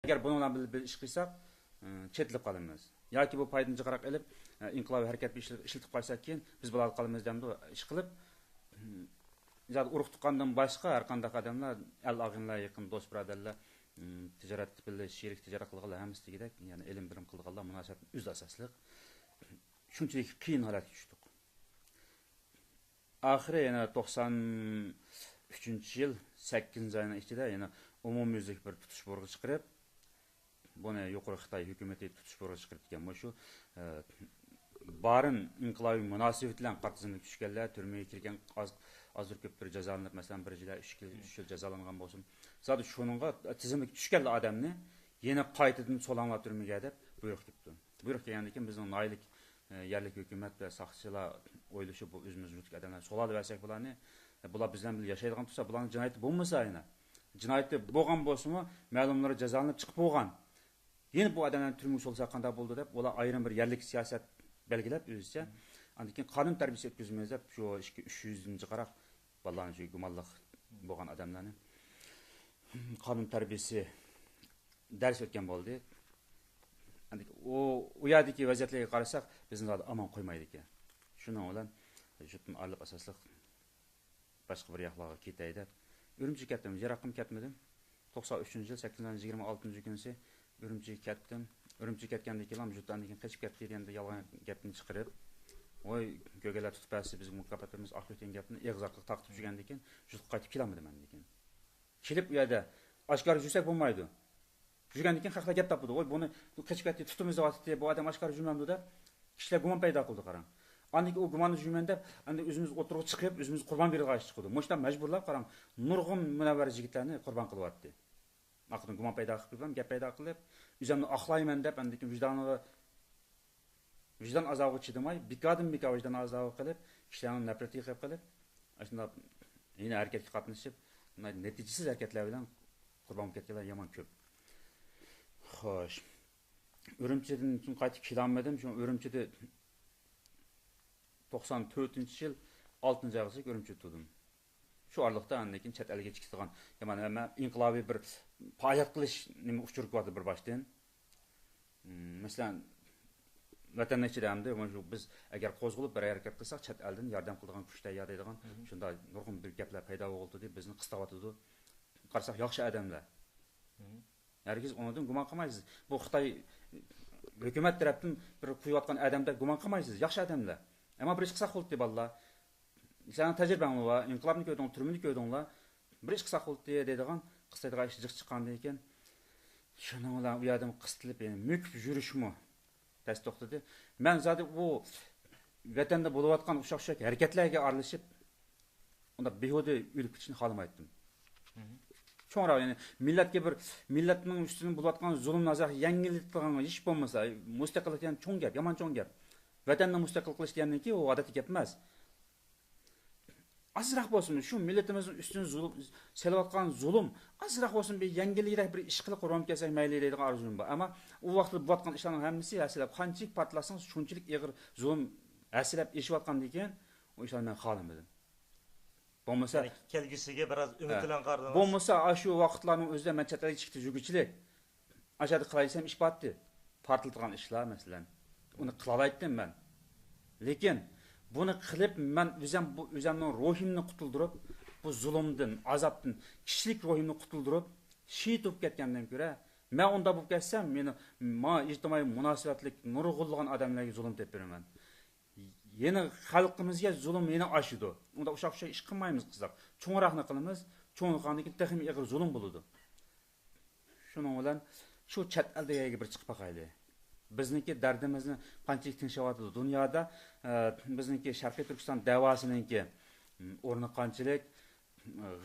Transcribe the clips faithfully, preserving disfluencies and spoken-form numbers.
ئەگەر بۇنىڭ بىلەن بىللە بىر ئىش قىلساق، ئى، چېتىلىپ قالىمىز. ياكى بۇ پايدىنى جىقراق ئېلىپ، ئى، ئىنقىلابىي ھەرىكەت ئىشلىتىپ قالساق كېيىن، بىز بۇلارغا قالىمىز دەمدۇ ئىش قىلىپ، ئى، زادى ئۇرۇق تۇغقاندىن باشقا ھەر قانداق ئادەملەر، ئەل ئاغىنىلەر، يېقىن دوست بۇرادەرلەر، ئى، تىجارەت بىللە شېرىك تىجارەت قىلغانلار ھەممىسى دېگۈدەك، يەنى ئېلىم بېرىم قىلىدىغانلار مۇناسىۋەتنى ئۈزدى ئاساسلىق. شۇنچىلىك قىيىن ھالەتكە چۈشتۇق. ئاخىرى يەنە توقسان ئۈچىنچى يىل سەككىزىنچى ئاينىڭ ئىچىدە يەنە ئومۇميۈزلۈك بىر تۇتۇش بۇيرۇقى چىقىرىپ، بۇنى يۇقىرى خىتاي ھۆكۈمىتى تۇتۇش بۇيرۇقى چىقىرىپتىكەن. مۇشۇ، ئە، بارىن ئىنقىلابىي مۇناسىۋىتى بىلەن قاتتىق تىزىملىككە چۈشكەنلەر، تۈرمىگە كىرگەن ئاز، ئازدۇر كۆپتۇر جازالىنىپ، مەسىلەن، بىر يىل، ئۈچ يىل، ئۈچ يىل جازالانغان بولسۇن. زادى شۇنىڭغا تىزىملىككە چۈشكەنلا ئادەمنى يەنە قايتىدىن سولاڭلار تۈرمىگە دەپ بۇيرۇق كېلىپتۇ. بۇيرۇق كەلگەندىن كېيىن بىزنىڭ ناھىيىلىك، ئە، يەرلىك ھۆكۈمەت ۋە ساقچىلار ئويلىشىپ، بۇ ئۆزىمىز يۇرتتىكى ئادەملەرنى سولاۋەرسەك بۇلارنى، ئە، بۇلار بىز بىلەن بىللە ياشايدىغان تۇرسا، بۇلارنىڭ جىنايىتى بولمىسا يەنە. جىنايىتى بولغان بولسىمۇ، مەلۇملىرى جازالىنىپ چىقىپ بولغان. يەنە بۇ ئادەملەرنى تۈرمىگە سولىسا قانداق بولىدۇ دەپ، ئۇلار ئايرىم بىر يەرلىك سىياسەت بەلگىلەپ ئۆزىچە. ئاندىن كېيىن قانۇن تەربىيىسى ئۆتكۈزىمىز دەپ، شۇ ئىككى، ئۈچ يۈزدىن جىقراق بالىلارنى، شۇ گۇمانلىق بولغان ئادەملەرنى قانۇن تەربىيىسى دەرس ئۆتكەن بولدى. ئەمدى ئۇ، ئۇ يەردىكى ۋەزىيەتلەرگە قارىساق، بىزنى زادى ئامان قويمايدىكەن. شۇنىڭ بىلەن يۇرتتىن ئايرىلىپ، ئاساسلىق باشقا بىر ياقلارغا كېتەي دەپ، ئۈرۈمچىگە كەتتىم. يىراققىمۇ كەتمىدىم. توقسان ئۈچىنچى يىل سەككىزىنچى ئاينىڭ يىگىرمە ئالتىنچى كۈنىسى ئۈرۈمچىگە كەتتىم. ئۈرۈمچىگە كەتكەندىن كېيىن، يۇرتتىن كېيىن قېچىپ كەتتى دېگەندە يالغان گەپنى چىقىرىپ، ۋوي، كۆرگەنلەر تۇتۇپ بەرسە بىزگە مۇكاپات بېرىمىز، ئاق يۆتكەن گەپنى ئېغىز ئارقىلىق تارقىتىپ يۈرگەندىن كېيىن، يۇرتقا قايتىپ كېلەلمىدىم ئەندىن كېيىن. كېلىپ ئۇ يەردە ئاشكارا يۈرسەك بولمايدۇ. يۈرگەندىن كېيىن خەقلەر گەپ تاپىدۇ. ۋوي، بۇنى قېچىپ كەتتى، تۇتىمىز دەۋاتىتتى، بۇ ئادەم ئاشكارا يۈرمەمدۇ دەپ كىشىلەر گۇمان پەيدا قىلىدۇ، قاراڭ. ئاندىن كېيىن ئۇ گۇماننى يۈرمەن دەپ، ئەمدى ئۆزىمىز ئوتتۇرىغا چىقىپ، ئۆزىمىز قۇربان بېرىدىغان ئىش چىقىدۇ. مۇشۇنداق مەجبۇرلاپ، قاراڭ، نۇرغۇن مۇنەۋۋەر يىگىتلەرنى قۇربان قىلىۋەتتى. ئارقىدىن گۇمان پەيدا قىلىپ، گەپ پەيدا قىلىپ، ئۆزۈمنى ئاقلايمەن دەپ، ئاندىن كېيىن ۋىجدانىغا ۋىجدان ئازابىغا چىدىماي، بىكاردىن بىكار ۋىجدان ئازابىغا قېلىپ، كىشىلەرنىڭ نەپرىتىگە قېلىپ قېلىپ، ئاشۇنداق ھىينە ھەرىكەتكە قاتنىشىپ، نەتىجىسىز ھەرىكەتلەر بىلەن قۇربان بولۇپ كەتكەنلەر يامان كۆپ. خوش. ئۈرۈمچىدىن كېيىن قايتىپ كېلەلمىدىم. شۇ ئۈرۈمچىدە توقسان تۆتىنچى يىل ئالتىنچى ئايغىچە ئۈرۈمچىدە تۇردۇم. شۇ ئارىلىقتا ئاندىن كېيىن چەت ئەلگە چىقىدىغان، يامان، ئەمما ئىنقىلابىي بىر پائالىيەت قىلىش نېمە ئۇچۇرى كېلىۋاتىدۇ بىر باشتىن. مم، مەسىلەن، ۋەتەننىڭ ئىچىدە ئەمدى مانا شۇ بىز ئەگەر قوزغىلىپ بىر ھەرىكەت قىلساق، چەت ئەلدىن ياردەم قىلىدىغان كۈچ تەييار دەيدىغان، مم، شۇنداق نۇرغۇن بىر گەپلەر پەيدا بولۇۋاتىدۇ، بىزنى قىستاۋاتىدۇ. قارىساق، ياخشى ئادەملەر. مم. ھەرگىز ئۇنىڭدىن گۇمان قىلمايسىز. بۇ خىتاي ھۆكۈمەت تەرەپتىن بىر قۇيۇۋاتقان ئادەمدەك گۇمان قىلمايسىز. ياخشى ئادەملەر. ئەمما بىر ئىش قىلساق بولدى، بالىلار. سېنىڭ تەجرىبەڭ بار، ئىنقىلابنى كۆردۈڭ، تۈرمىنى كۆردۈڭلار. بىر ئىش قىلساق بولدى دەيدىغان قىستايدىغان ئىش جىق چىققاندىن كېيىن، شۇنىڭ بىلەن ئۇ يەردىن قىستىلىپ، يەنە مۆكۈپ يۈرۈشمۇ تەس توختىدى. مەن زادى ئۇ ۋەتەندە بولۇۋاتقان ئوخشاش ئوخشاش ھەرىكەتلەرگە ئارىلىشىپ، ئۇنداق بىھۇدە ئۆلۈپ كېتىشنى خالىمايتتىم. مم. چوڭراق، يەنى مىللەتكە بىر، مىللەتنىڭ ئۈستىدىن بولۇۋاتقان زۇلۇمنى ئازراق يەڭگىللىتىدىغان ئىش بولمىسا، مۇستەقىللىك دېگەن چوڭ گەپ، يامان چوڭ گەپ. ۋەتەننى مۇستەقىل قىلىش دېگەندىن كېيىن ئۇ ئادەتتىكى گەپ ئەمەس. ئازراق بولسىمۇ شۇ مىللىتىمىزنىڭ ئۈستىدىن زۇلۇم، سېلىۋاتقان زۇلۇم، ئازراق بولسىمۇ بىر يەڭگىللىكرەك بىر ئىش قىلىپ قۇربان كەلسەك مەيلى دەيدىغان ئارزۇيۇم بار. ئەمما ئۇ ۋاقىتتا بولۇۋاتقان ئىشلارنىڭ ھەممىسى ھەسسىلەپ، قانچىلىك پارتلاتسىڭىز، شۇنچىلىك ئېغىر زۇلۇم ھەسسىلەپ ئېشىۋاتقاندىن كېيىن، ئۇ ئىشلارنى مەن خالىمىدىم. بولمىسا، يەنى كەلگۈسىگە بىراز ئۈمىد ھە، بىلەن قارىدىڭىز. بولمىسا، ئاشۇ ۋاقىتلارنىڭ ئۆزىدە مەن چەت ئەلگە چىقىپ يۈرگۈچىلىك، ئاشۇ يەردە قىلاي دېسەم ئىش بارتتى. پارتلىتىدىغان ئىشلار، مەسىلەن. ئۇنى قىلالايتتىم مەن. لېكىن بۇنى قىلىپ، مەن ئۆزەم، بۇ ئۆزەمنىڭ روھىمنى قۇتۇلدۇرۇپ، بۇ زۇلۇمدىن، ئازابتىن، كىشىلىك روھىمنى قۇتۇلدۇرۇپ، شېھىت بولۇپ كەتكەندىن كۆرە، مەن ئۇنداق بولۇپ كەتسەم، مېنى، ماڭا ئىجتىمائىي مۇناسىۋەتلىك نۇرغۇنلىغان ئادەملەرگە زۇلۇم تېپىپ بېرىمەن. يەنە خەلقىمىزگە زۇلۇم يەنە ئاشىدۇ. ئۇنداق ئوخشاش ئوخشاش ئىش قىلمايمىز، قىزلار. چوڭراقنى قىلىمىز، چوڭ قىلغاندىن كېيىن تېخىمۇ ئېغىر زۇلۇم بولىدۇ. شۇنىڭ بىلەن شۇ چەت ئەلدىكىگە بىر چىقىپ باقايلى. بىزنىڭكى دەردىمىزنى قانچىلىك تىڭشاۋاتىدۇ. دۇنيادا، ئە، بىزنىڭكى شەرقىي تۈركىستان دەۋاسىنىڭكى، م، ئورنى قانچىلىك،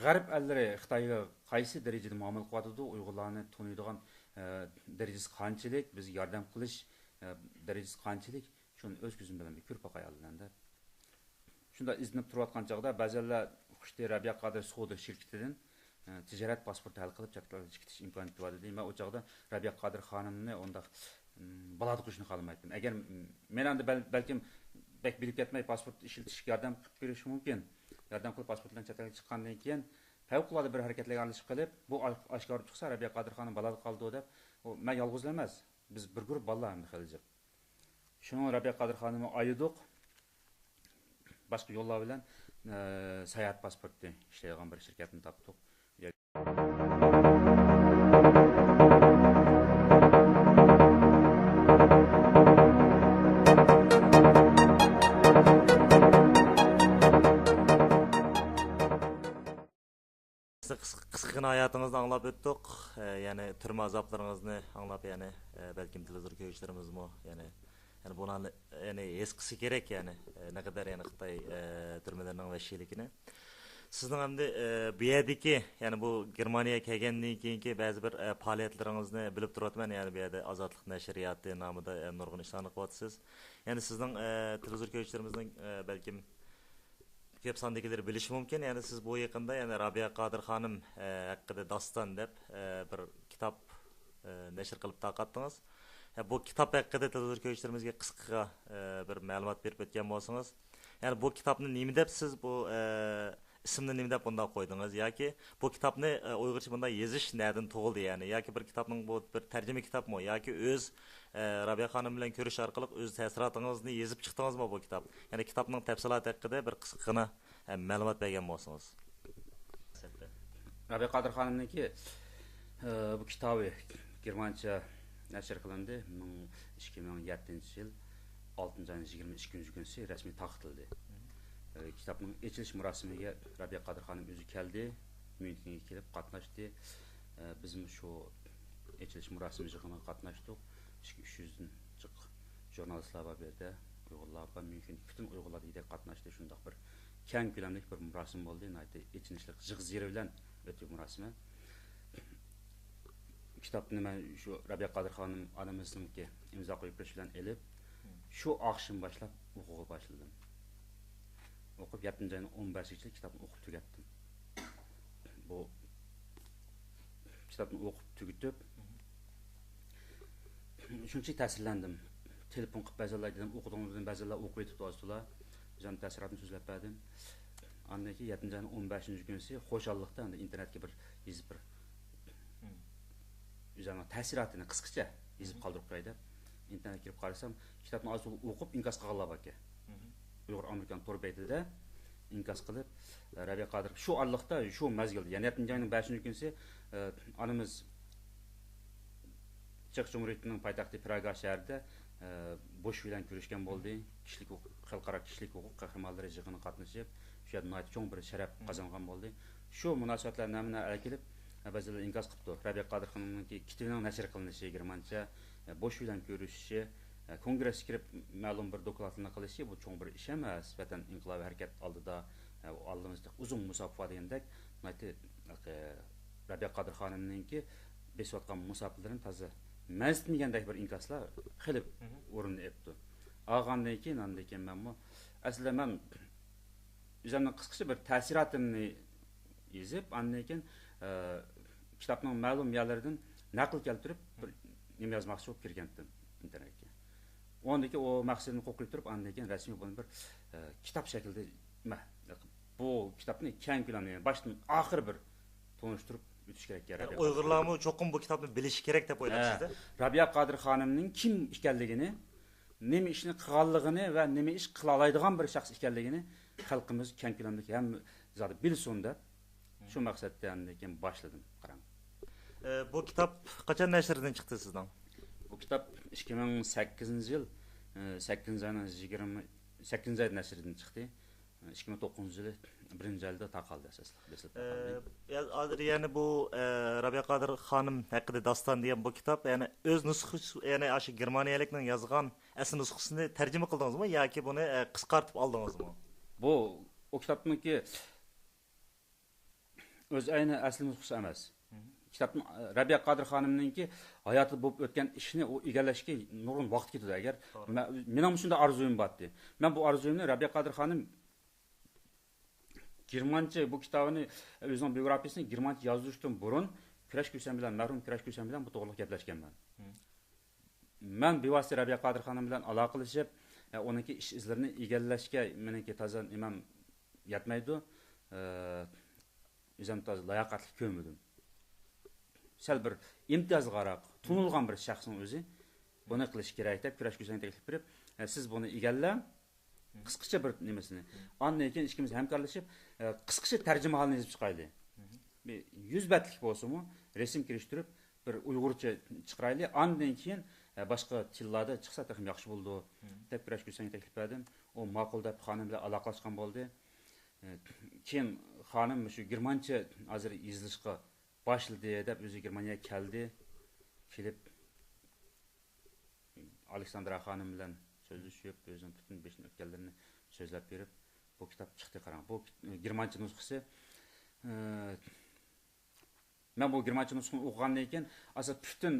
غەرب ئەللىرى خىتايغا قايسى دەرىجىدە مۇئامىلە قىلىۋاتىدۇ، ئۇيغۇرلارنى تونۇيدىغان، ئە، دەرىجىسى قانچىلىك، بىزگە ياردەم قىلىش، ئە، دەرىجىسى قانچىلىك، شۇنى ئۆز كۆزۈم بىلەن بىر كۆرۈپ باقاي ئالدىن دەپ. شۇنداق ئىزدىنىپ تۇرۇۋاتقان چاغدا بەزىلەر خۇشتى رەبىيە قادىر سودا شىركىتىدىن، ئە، تىجارەت پاسپورتى ھەل قىلىپ چەت ئەلگە چىقىش ئىمكانىيىتى بار دېدى. مەن ئۇ چاغدا رەبىيە قادىر خانىمنى ئۇنداق، ئىم، بالادا قويۇشنى خالىمايتتىم. ئەگەر، ئىم، مەن ئەمدى بەل-، بەلكىم بەك بىلىپ كەتمەي پاسپورت ئىشلىتىشكە ياردەم قىلىپ بېرىشى مۇمكىن. ياردەم قىلىپ پاسپورت بىلەن چەت ئەلگە چىققاندىن كېيىن پەۋقۇلئاددە بىر ھەرىكەتلەرگە ئارىلىشىپ قېلىپ، بۇ ئاش-، ئاشكارا چىقسا رەبىيە قادىر خانىم بالادا قالىدۇ دەپ، مەن يالغۇز ئەمەس، بىز بىر گۇرۇپ بالىلار ھەممە خېلى جىق. شۇنىڭ رەبىيە قادىر خانىمنى ئايىدۇق. باشقا يوللار بىلەن، ئە، ساياھەت پاسپورتى ئىشلەيدىغان بىر شىركەتنى تاپتۇق. قىسقا، قىسقىغىنا ھاياتىڭىزنى ئاڭلاپ ئۆتتۇق. ئە، يەنى تۈرمە ئازابلىرىڭىزنى ئاڭلاپ، يەنى، ئە، بەلكىم تېلېۋىزور كۆرگۈچىلىرىمىزمۇ، يەنى، يەنى بۇلارنى، يەنى ھېس قىلسا كېرەك، يەنى، ئە، نەقەدەر، يەنى خىتاي، ئە، تۈرمىلىرىنىڭ ۋەھشىيلىكىنى. سىزنىڭ ئەمدى، ئە، بۇ يەردىكى، يەنى بۇ گېرمانىيەگە كەلگەندىن كېيىنكى بەزى بىر، ئە، پائالىيەتلىرىڭىزنى بىلىپ تۇرۇۋاتىمەن. يەنى بۇ يەردە ئازادلىق نەشرىياتى نامىدا، ئە، نۇرغۇن ئىشلارنى قىلىۋاتىسىز. يەنى سىزنىڭ، ئە، تېلېۋىزور كۆرگۈچىلىرىمىزنىڭ، ئە، بەلكىم كۆپ ساندىكىلىرى بىلىشى مۇمكىن، يەنى سىز بۇ يېقىندا يەنى رابىيە قادىر خانىم، ئە، ھەققىدە داستان دەپ، ئە، بىر كىتاب، ئە، نەشر قىلىپ تارقاتتىڭىز. ئە، بۇ كىتاب ھەققىدە تېلېۋىزور كۆرگۈچىلىرىمىزگە قىسقىغا، ئە، بىر مەلۇمات بېرىپ ئۆتكەن بولسىڭىز. يەنى بۇ كىتابنى نېمە دەپ سىز بۇ، ئە، ئىسىمنى نېمە دەپ بۇنداق قويدىڭىز؟ ياكى بۇ كىتابنى، ئە، ئۇيغۇرچە بۇنداق يېزىش نەدىن تۇغۇلدى؟ يەنى ياكى بىر كىتابنىڭ بۇ بىر تەرجىمە كىتابمۇ؟ ياكى ئۆز، ئە، رابىيە خانىم بىلەن كۆرۈش ئارقىلىق ئۆز تەسىراتىڭىزنى يېزىپ چىقتىڭىزمۇ بۇ كىتاب؟ يەنى كىتابنىڭ تەپسىلاتى ھەققىدە بىر قىسقىغىنا، ئە، مەلۇمات بەرگەن بولسىڭىز. رابىيە قادىر خانىمنىڭكى، ئە، بۇ كىتابى گېرمانچە نەشر قىلىندى. مىڭ، ئىككى مىڭ يەتتىنچى يىل ئالتىنچى ئاينىڭ يىگىرمە ئىككىنچى كۈنى رەسمىي تارقىتىلدى. ئە، كىتابنىڭ ئېچىلىش مۇراسىمىگە رابىيە قادىر خانىم ئۆزى كەلدى، ميۇنخېنگە كېلىپ قاتناشتى. ئە، بىزمۇ شۇ ئېچىلىش مۇراسىمى يىغىنىغا قاتناشتۇق. ئىككى، ئۈچ يۈزدىن جىق ژۇرنالىستلار بار بۇ يەردە، ئۇيغۇرلار بار، ميۇنخېندىكى پۈتۈن ئۇيغۇرلار دېگۈدەك قاتناشتى. شۇنداق بىر كەڭ كۆلەملىك بىر مۇراسىم بولدى. ناھايىتى ئېچىنىشلىق، يىغا زىيا بىلەن ئۆتتى مۇراسىمە. كىتابنى مەن شۇ رابىيە قادىر خانىم ئانىمىزنىڭكى ئىمزا قويۇپ بېرىشى بىلەن ئېلىپ، شۇ ئاخشىمى باشلاپ ئوقۇغىلى باشلىدىم. ئوقۇپ، يەتتىنچى ئاينىڭ ئون بەشىگىچە كىتابنى ئوقۇپ تۈگەتتىم. بۇ كىتابنى ئوقۇپ تۈگىتىپ، شۇنچىلىك تەسىرلەندىم. تېلېفون قىلىپ بەزىلەر دېدىم، ئوقۇدۇڭمۇ دېدىم، بەزىلەر ئوقۇپ يېتىپتۇ ئاز تولا. ئۆزۈمنىڭ تەسىراتىمنى سۆزلەپ بەردىم. ئاندىن كېيىن يەتتىنچى ئاينىڭ ئون بەشىنچى كۈنىسى خۇشاللىقتا ئەمدى ئىنتېرنېتكە بىر يېزىپ بىر ئۆزۈمنىڭ تەسىراتىنى قىسقىچە يېزىپ قالدۇرۇپ قوياي دەپ ئىنتېرنېتكە كىرىپ قارىسام، كىتابنى ئاز تولا ئوقۇپ ئىنكاس قىلغانلار باركەن. ئۇيغۇر ئامېرىكان تور بېتىدە ئىنكاس قىلىپ، رەبىيە قادىر، شۇ ئارىلىقتا، شۇ مەزگىلدە، يەنى يەتتىنچى ئاينىڭ بەشىنچى كۈنىسى، ئە، ئانىمىز چېخ جۇمھۇرىيىتىنىڭ پايتەختى پراگا شەھىرىدە، ئە، بوش بىلەن كۆرۈشكەن بولدى. كىشىلىك ھوقۇق، خەلقئارا كىشىلىك ھوقۇق قەھرىمانلىرى يىغىنىغا قاتنىشىپ، شۇ يەردە ناھايىتى چوڭ بىر شەرەپ قازانغان بولدى. شۇ مۇناسىۋەت بىلەن نەمۇنە ئەكېلىپ، ئە، بەزىلەر ئىنكاس قىپتۇ. رەبىيە قادىر خانىمنىڭكى كىتابىنىڭ نەشر قىلىنىشى، گېرمانچە، ئە، بوش بىلەن كۆرۈشۈشى، ئە، كونگرېسكە كىرىپ مەلۇم بىر دوكلاتلارنى قىلىشى، بۇ چوڭ بىر ئىش ئەمەس. ۋەتەن ئىنقىلابى ھەرىكەت ئالدىدا، ئە، ئالدىمىزدا ئۇزۇن مۇساپە بار دېگەندەك، ناھايىتى، ئە، رەبىيە قادىر خانىمنىڭكى بېسىۋاتقان مۇساپىلىرىنى تازا مەنسىتمىگەندەك بىر ئىنكاسلار خېلى ئورۇننى ئېلىپتۇ. ئالغاندىن كېيىن، ئاندىن كېيىن مەنمۇ، ئەسلىدە مەن ئۆزۈمنىڭ قىسقىچە بىر تەسىراتىمنى يېزىپ، ئاندىن كېيىن، ئە، كىتابنىڭ مەلۇم يەرلىرىدىن نەقىل كەلتۈرۈپ، بىر نېمە يازماقچى بولۇپ كىرگەنتىم ئىنتېرنېتكە. ئۇنىڭدىن كېيىن ئۇ مەقسىتىمنى قوبۇل قىلىپ تۇرۇپ، ئاندىن كېيىن رەسمىي بۇنى بىر، ئە، كىتاب شەكلىدە، مە-، بۇ كىتابنى كەڭ كۆلەمدە باشتىن ئاخىر بىر تونۇشتۇرۇپ ئۆتۈش كېرەك. يەنى ئۇيغۇرلارمۇ چوقۇم بۇ كىتابنى بىلىشى كېرەك دەپ ئويلايسىز-دە؟ رابىيە قادىر خانىمنىڭ كىم ئىكەنلىكىنى، نېمە ئىشنى قىلغانلىقىنى ۋە نېمە ئىش قىلالايدىغان بىر شەخس ئىكەنلىكىنى خەلقىمىز كەڭ كۆلەملىك ھەممە زادى بىلسۇن دەپ، شۇ مەقسەتتە ئاندىن كېيىن باشلىدىم، قاراڭ. ئە، بۇ كىتاب قاچان نەشردىن چىقتى سىزنىڭ؟ بۇ كىتاب ئىككى مىڭ سەككىزىنچى يىل، ئە، سەككىزىنچى ئاينىڭ يىگىرمە، سەككىزىنچى ئايدا نەشردىن چىقتى. ئىككى مىڭ توققۇزىنچى يىلى بىرىنچى ئايدا تارقالدى ئەساسلىق، دەسلەپ تارقالدى. ئە، يا-، ھازىر يەنى بۇ، ئە، رابىيە قادىر خانىم ھەققىدە داستان دېگەن بۇ كىتاب، يەنى ئۆز نۇسخىسى، يەنى ئاشۇ گېرمانىيەلىكنىڭ يازغان ئەسلى نۇسخىسىنى تەرجىمە قىلدىڭىزمۇ ياكى بۇنى، ئە، قىسقارتىپ ئالدىڭىزمۇ؟ بۇ، ئۇ كىتابنىڭكى ئۆز ئەينى ئەسلى نۇسخىسى ئەمەس. كىتابنىڭ، ئە، رەبىيە قادىر خانىمنىڭكى ھاياتىدا بولۇپ ئۆتكەن ئىشنى ئۇ ئىگىلەشكە نۇرغۇن ۋاقىت كېتىدۇ. ئەگەر مە-، مېنىڭمۇ شۇنداق ئارزۇيۇم بار ئىدى. مەن بۇ ئارزۇيۇمنى رەبىيە قادىر خانىم گېرمانچە بۇ كىتابىنى، ئۆزىنىڭ بىيوگرافىيىسىنى گېرمانچە يازدۇرۇشتىن بۇرۇن كۈرەش كۈسەن بىلەن، مەرھۇم كۈرەش كۈسەن بىلەن بۇ توغرىلىق گەپلەشكەنمەن. مەن بىۋاسىتە رەبىيە قادىر خانىم بىلەن ئالاقىلىشىپ، ئە، ئۇنىڭكى ئىش ئىزلىرىنى ئىگىلەشكە مېنىڭكى تازا نېمەم يەتمەيدۇ. ئە، ئۆزۈم تازا لاياقەتلىك كۆرمىدىم. سەل بىر ئىمتىيازلىقراق تونۇلغان بىر شەخسنىڭ ئۆزى بۇنى قىلىش كېرەك دەپ كۈرەش گۈلشەنگە تەكلىپ بېرىپ، ئە، سىز بۇنى ئىگىلەڭ، قىسقىچە بىر نېمىسىنى. ئاندىن كېيىن ئىككىمىز ھەمكارلىشىپ، ئە، قىسقىچە تەرجىمىھالىنى يېزىپ چىقايلى. بىر يۈز بەتلىك بولسىمۇ، رەسىم كىرىشتۈرۈپ، بىر ئۇيغۇرچە چىقىرايلى. ئاندىن كېيىن، ئە، باشقا تىللاردا چىقسا تېخىمۇ ياخشى بولىدۇ، دەپ كۈرەش گۈلشەنگە تەكلىپ بەردىم. ئۇ ماقۇل دەپ خانىم بىلەن ئالاقىلەشكەن بولدى. ئە، كېيىن خانىم مۇشۇ گېرمانچە ھازىر يېزىلىشقا باشلىدى دەپ ئۆزى گېرمانىيەگە كەلدى. كېلىپ، ئالېكساندرا خانىم بىلەن سۆزلىشىپ، ئۆزىنىڭ پۈتۈن بېشىدىن ئۆتكەنلىرىنى سۆزلەپ بېرىپ، بۇ كىتاب چىقتى. قاراڭ، بۇ كىت-، گېرمانچە نۇسخىسى. ئى، مەن بۇ گېرمانچە نۇسخىنى ئوقۇغاندىن كېيىن، ئاساس پۈتۈن،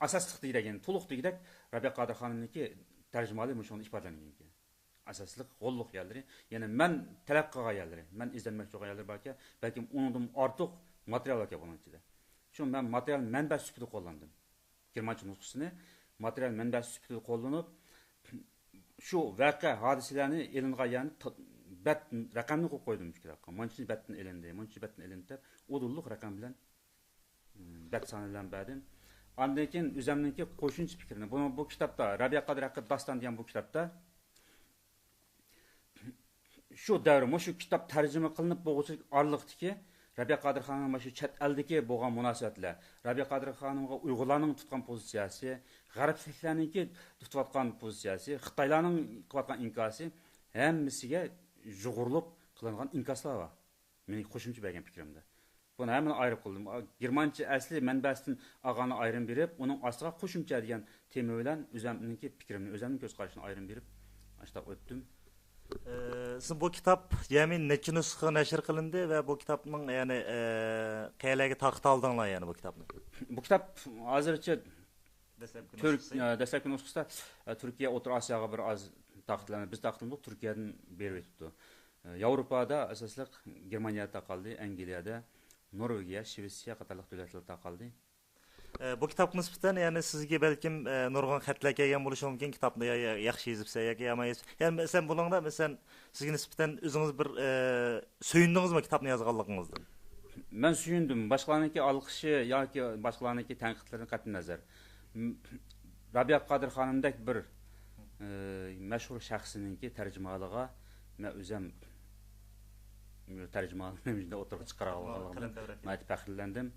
ئاساسلىق دېگۈدەك، يەنى تولۇق دېگۈدەك، رەبىيە قادىر خانىمنىڭكى تەرجىمىھالى مۇشۇنى ئىپادىلەنگەنكەن. ئاساسلىق غوللۇق يەرلىرى، يەنى مەن تەلەپ قىلغان يەرلىرى، مەن ئىزدەنمەكچى بولغان يەرلىرى باركەن، بەلكىم ئۇنىڭدىن ئارتۇق ماتېرىيال باركەن بۇنىڭ ئىچىدە. شۇ مەن ماتېرىيال مەنبە سۈپىتىدە قوللاندىم. گېرمانچە نۇسخىسىنى ماتېرىيال مەنبەسى سۈپىتىدە قوللىنىپ، شۇ ۋەقە، ھادىسىلەرنى ئېلىنغان يەرنى تا-، بەت رەقەمنى قويۇپ قويدۇم شۇ كىتابقا. مانچىنچە بەتتىن ئېلىندى، مانچىنچە بەتتىن ئېلىندى دەپ، ئۇدۇللۇق رەقەم بىلەن، م، بەت سانى بىلەن بەردىم. ئاندىن كېيىن ئۆزەمنىڭكى قوشۇمچە پىكرىنى، بۇنىڭ، بۇ كىتابتا رەبىيە قادىر ھەققىدە داستان دېگەن بۇ كىتابتا، شۇ دەۋر، مۇشۇ كىتاب تەرجىمە قىلىنىپ بولغۇچە ئارىلىقتىكى رەبىيە قادىر خانىمنىڭ مۇشۇ چەت ئەلدىكى بولغان مۇناسىۋەتلەر، رەبىيە قادىر خانىمغا ئۇيغۇرلارنىڭ تۇتقان پوزىتسىيەسى، غەربلىكلەرنىڭكى تۇتۇۋاتقان پوزىتسىيەسى، خىتايلارنىڭ قىلىۋاتقان ئىنكاسى، ھەممىسىگە يۇغۇرۇلۇپ قىلىنغان ئىنكاسلار بار. مېنىڭ قوشۇمچە بەرگەن پىكرىمدە. بۇنى ھەممىنى ئايرىپ قىلدىم. گېرمانچە ئەسلى مەنبەسىدىن ئالغاننى ئايرىم بېرىپ، ئۇنىڭ ئاستىغا قوشۇمچە دېگەن تېما بىلەن ئۆزۈمنىڭكى پىكرىمنى، ئۆزۈمنىڭ كۆز قارىشىنى ئايرىم بېرىپ، ئاشۇنداق ئۆتتۈم. ئى، سىز بۇ كىتاب يەنى نەچچە نۇسخا نەشر قىلىندى ۋە بۇ كىتابنىڭ، يەنى، ئى، قەيەرلەرگە تارقىتالدىڭلار، يەنى بۇ كىتابنى؟ بۇ كىتاب ھازىرچە دەسلەپكى تۈرك-، نۇسخىسى. ئە، دەسلەپكى نۇسخىسىدا، ئە، تۈركىيە، ئوتتۇرا ئاسىياغا بىر ئاز تارقىتىلدى. بىز تارقىتمىدۇق، تۈركىيەدىن بېرىپ ئۆتۈپتۇ. ئە، ياۋروپادا ئاساسلىق گېرمانىيەدە تارقالدى، ئەنگلىيەدە، نورۋېگىيە، شىۋېتسىيە قاتارلىق دۆلەتلەردە تارقالدى. ئە، بۇ كىتابقا نىسبەتەن، يەنى سىزگە بەلكىم، ئە، نۇرغۇن خەتلەر كەلگەن بولۇشى مۇمكىن، كىتابنى يا-، يا-، ياخشى يېزىپسەن ياكى يامان يېزىپسەن. يەنى مەسىلەن، بۇنىڭدا، مەسىلەن، سىزگە نىسبەتەن ئۆزىڭىز بىر، ئە، سۆيۈندىڭىزمۇ كىتابنى يازغانلىقىڭىزدىن؟ مەن سۆيۈندۈم. باشقىلارنىڭكى ئالقىشى ياكى باشقىلارنىڭكى تەنقىدلىرىدىن قەتئىينەزەر، م-، رابىيە قادىر خانىمدەك بىر، ئى، مەشھۇر شەخسنىڭكى تەرجىمىھالىغا مەن ئۆزۈم تەرجىمىھالىنى ئوتتۇرىغا چىقارغانلىقىمدىن ناھايىتى پەخىرلەندىم،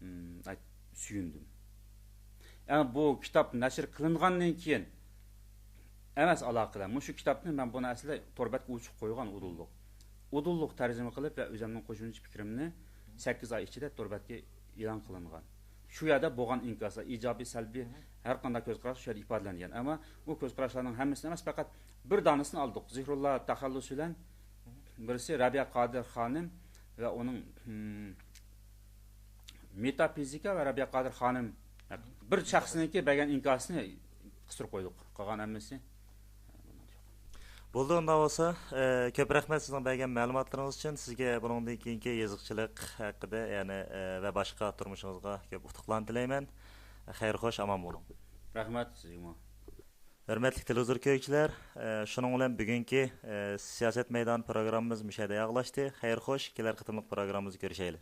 م، ناھايىتى سۆيۈندۈم. ئەمما بۇ كىتاب نەشر قىلىنغاندىن كېيىن، ئەمەس ئالاقىدار، مۇشۇ كىتابنى مەن بۇنى ئەسلى تور بەتكە ئوچۇق قويغان ئۇدۇللۇق. ئۇدۇللۇق تەرجىمە قىلىپ ۋە ئۆزۈمنىڭ قوشۇمچە پىكرىمنى سەككىز ئاي ئىچىدە تور بەتكە ئېلان قىلىنغان. شۇ يەردە بولغان ئىنكاسلار، ئىجابىي، سەلبىي، ھەر قانداق كۆز قاراش شۇ يەردە ئىپادىلەنگەن. ئەمما ئۇ كۆز قاراشلارنىڭ ھەممىسىنى ئەمەس، پەقەت بىر دانىسىنى ئالدۇق. زىھرۇللا تەخەللۇسى بىلەن بىرسى رابىيە قادىر خانىم ۋە ئۇنىڭ، ھىم، مېتافىزىكا ۋە رابىيە قادىر خانىم بىر شەخسنىڭكى بەرگەن ئىنكاسىنى قىستۇرۇپ قويدۇق. قالغان ھەممىسى. بولدى، ئۇنداق بولسا، ئە، كۆپ رەھمەت سىزنىڭ بەرگەن مەلۇماتلىرىڭىز ئۈچۈن. سىزگە بۇنىڭدىن كېيىنكى يېزىقچىلىق ھەققىدە، يەنى، ئە، ۋە باشقا تۇرمۇشىڭىزغا كۆپ ئۇتۇقلارنى تىلەيمەن. خەير خوش، ئامان بولۇڭ. رەھمەت سىزگىمۇ. ھۆرمەتلىك تېلېۋىزور كۆرگۈچىلەر، ئە، شۇنىڭ بىلەن بۈگۈنكى، ئە، سىياسەت مەيدانى پروگراممىمىز مۇشۇ يەردە ئاخىرلاشتى. خەير خوش، كېلەر قېتىملىق پروگراممىمىزدا كۆرۈشەيلى.